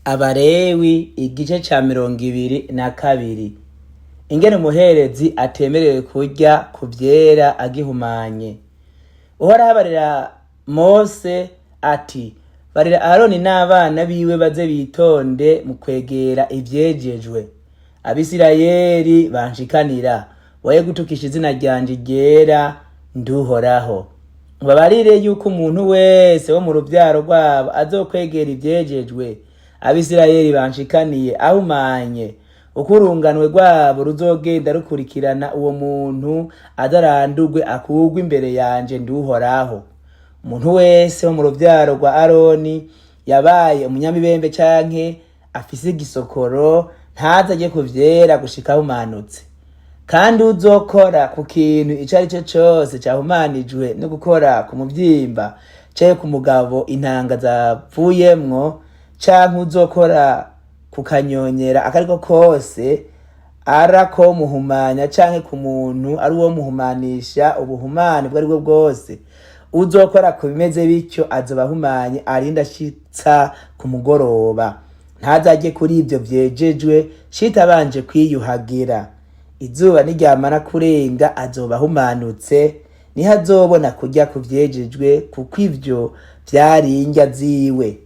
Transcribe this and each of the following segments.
Abalewi igice ca 22. Ingene umuherezi atemerewe kurya ku vyera agihumanye. Uhoraho abarira Mose ati: "Barira Aroni n'abana biwe baze bitonde mu kwegera ivyejejwe Abisirayeli banshikanira, boye gutukisha izina ryanje ryera. Nduhoraho. Ubabarire yuko umuntu wese wo mu ruvyaro rwabo azokwegera ivyejejwe Abisirayeli banshikaniye ahumanye, uko urunganwe rwabo ruzogenda rukurikirana, uwo muntu azarandurwe akurwe imbere yanje. Nduhoraho. Umuntu wese wo mu ruvyaro rwa Aroni yabaye umunyamibembe canke afise igisokoro ntaze aje ku vyera gushika ahumanutse. Kandi uzokora ku kintu ico ari cyo cose cahumanijwe no gukora ku muvyimba canke ku mugabo intanga zavuyemwo, canke uzokora ku kanyonyera akariko kose ara ko muhumanya, canke ku muntu ari uwo muhumanisha ubuhumane ubwo aribwo bwose, uzokora ku bimeze bityo azoba ahumanye arinda ashitsa ku mugoroba. Ntazarye kuri ivyo vyejejwe shita abanje kwiyuhagira. Izuba niryamara kurenga azoba ahumanutse, niho azobona kurya ku vyejejwe, kuko ivyo vyari indya ziwe.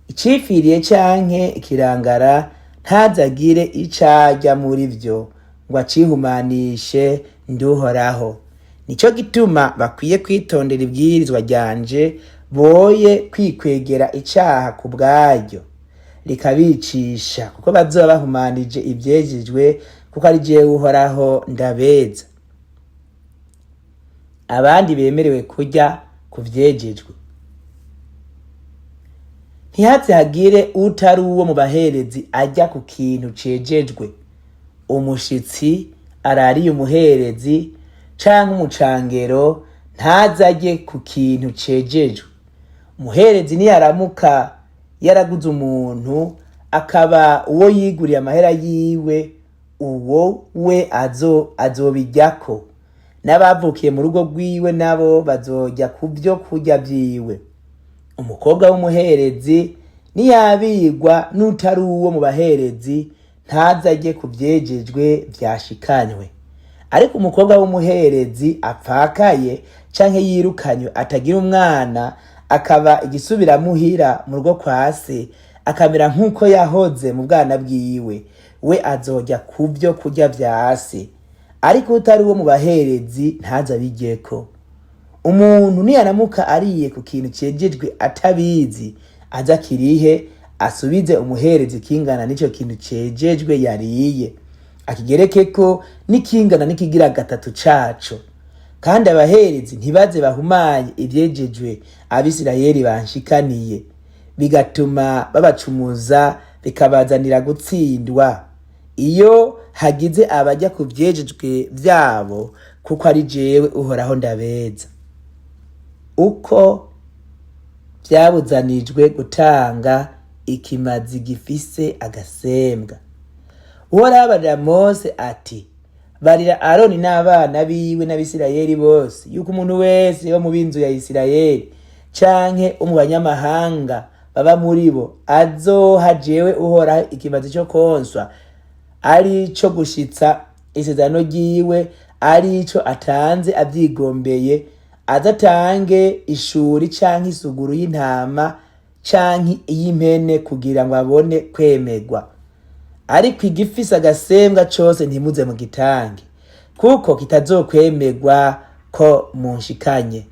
Icifiriye canke ikirangara ntazagire ico arya muri vyo ngo acihumanishe. Nduhoraho. Nico gituma bakwiye kwitondera ibwirizwa ryanje, boye kwikwegera icaha ku bwaryo rikabicisha, kuko bazoba bahumanije ivyejejwe, kuko ari jewe Uhoraho ndabeza." Abandi bemerewe kurya ku vyejejwe. Ntihaze hagire utari uwo mu baherezi arya ku kintu cejejwe. Umushitsi arariye umuherezi canke umucangero ntazarye ku kintu cejejwe. Umuherezi niyaramuka yaraguze umuntu akaba uwo yiguriye amahera yiwe, uwo we azobiryako, n'abavukiye mu rugo rwiwe nabo bazorya ku vyo kurya vyiwe. Umukobwa w'umuherezi niyabigwa n'utari uwo mu baherezi ntazarye ku vyejejwe vyashikanywe. Ariko umukobwa w'umuherezi apfakaye canke yirukanywe atagira umwana, akaba igisubiramuhira mu rugo kwa se, akamera nk'uko yahoze mu bwana bwiwe, we azorya ku vyo kurya vya se. Ariko utari uwo mu baherezi ntaze abiryeko. Umuntu niyaramuka ariye ku kintu cejejwe atabizi, aze akirihe, asubize umuherezi kingana n'ico kintu cejejwe yariye, akigerekeko n'ikingana n'ikigira gatatu caco. Kandi abaherezi ntibaze bahumanye ivyejejwe Abisirayeli banshikaniye, bigatuma babacumuza bikabazanira gutsindwa, iyo hagize abarya ku vyejejwe vyabo, kuko ari jewe Uhoraho ndabeza. Uko vyabuzanijwe gutanga ikimazi gifise agasembwa. Uhoraho abarira Mose ati: "Barira Aroni n'abana biwe n'Abisirayeli bose yuko umuntu wese wo mu b'inzu ya Isirayeli canke wo mu banyamahanga baba muri bo azoha jewe Uhoraho ikimazi co konswa, ari co gushitsa isezerano ryiwe, ari ico atanze avyigombeye, azatange ishuri canke isuguru y'intama canke iy'impene kugira ngo abone kwemerwa. Ariko igifise agasembwa cose ntimuze mugitange, kuko kitazokwemerwa ko mushikanye.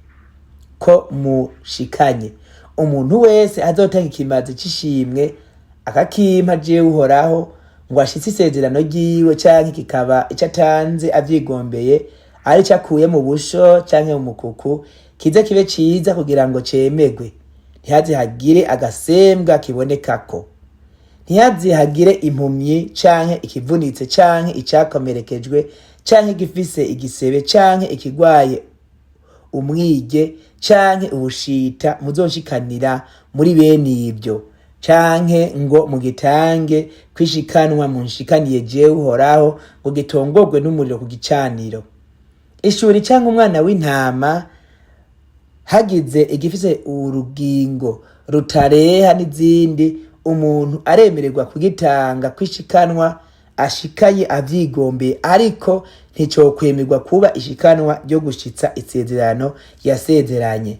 Umuntu wese azotanga ikimazi c'ishimwe akakimpa jewe Uhoraho ngo ashitse isezerano ryiwe, canke kikaba ico atanze avyigombeye, ari ico akuye mu busho canke mu mukuku, kize kibe ciza kugira ngo cemerwe, ntihaze hagire agasembwa kibonekako. Ntihaze hagire impumyi canke ikivunitse canke icakomerekejwe canke igifise igisebe canke ikigwaye umwige canke ubushita muzonshikanira muri bene ivyo, canke ngo mugitange kwishikanwa munshikaniye jewe Uhoraho ngo gitongorwe n'umuriro ku gicaniro. Ishuri canke umwana w'intama, hagize igifise urugingo rutareha n'izindi, Umuntu aremererwa kugitanga kwishikanwa ashikanye avyigombeye, ariko nticokwemerwa kuba ishikanwa ryo gushitsa isezerano yasezeranye.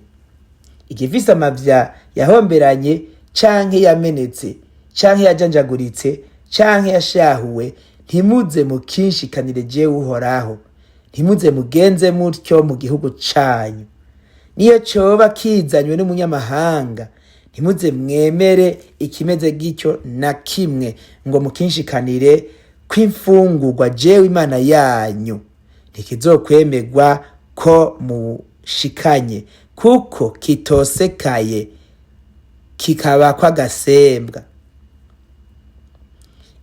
Igifise amavya yahomberanye canke yamenetse canke yajanjaguritse canke yashahuwe, ntimuze mukinshikanire jewe Uhoraho. Ntimuze mugenze mutyo mu gihugu canyu. Niyo coba kizanywe n'umunyamahanga, ntimuze mwemere ikimeze gityo na kimwe ngo mukinshikanire kw'imfungurwa jewe Imana yanyu. Ntikizokwemerwa ko mushikanye, kuko kitosekaye kikabakwa agasembwa.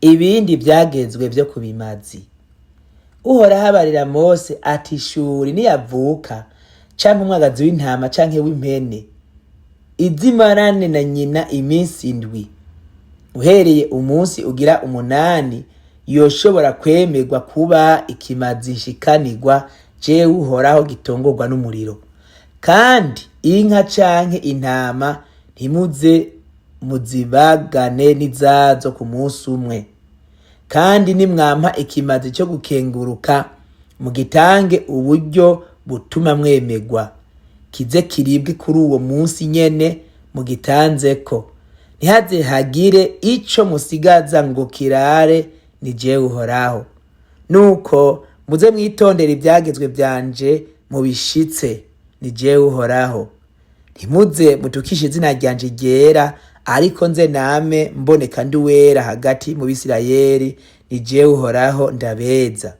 Ibindi vyagezwe vyo ku bimazi. Uhoraho abarira Mose ati: Ishuri niyavuka, canke umwagazi w'intama canke w'impene, izimarane na nyina iminsi 7. Uhereye umunsi ugira 8 yoshobora kwemerwa kuba ikimazi nshikanirwa jewe Uhoraho gitongorwa n'umuriro. Kandi inka canke intama ntimuze muzibagane n'izazo ku munsi umwe. Kandi nimwampa ikimazi co gukenguruka, mugitange uburyo butuma mwemerwa, kize kiribwe kuri uwo munsi nyene mugitanzeko. Ntihaze hagire ico musigaza ngo kirare, ni jewe Uhoraho. Nuko muze mwitondera ivyagezwe vyanje mubishitse, ni jewe Uhoraho. Ntimuze mutukishe izina ryanje ryera, ariko nze name mboneka ndi uwera hagati mu Bisirayeli, ni jewe Uhoraho ndabeza.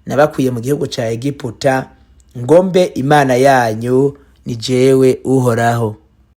Nabakuye mu gihugu ca Egiputa ngo mbe Imana yanyu, ni jewe Uhoraho.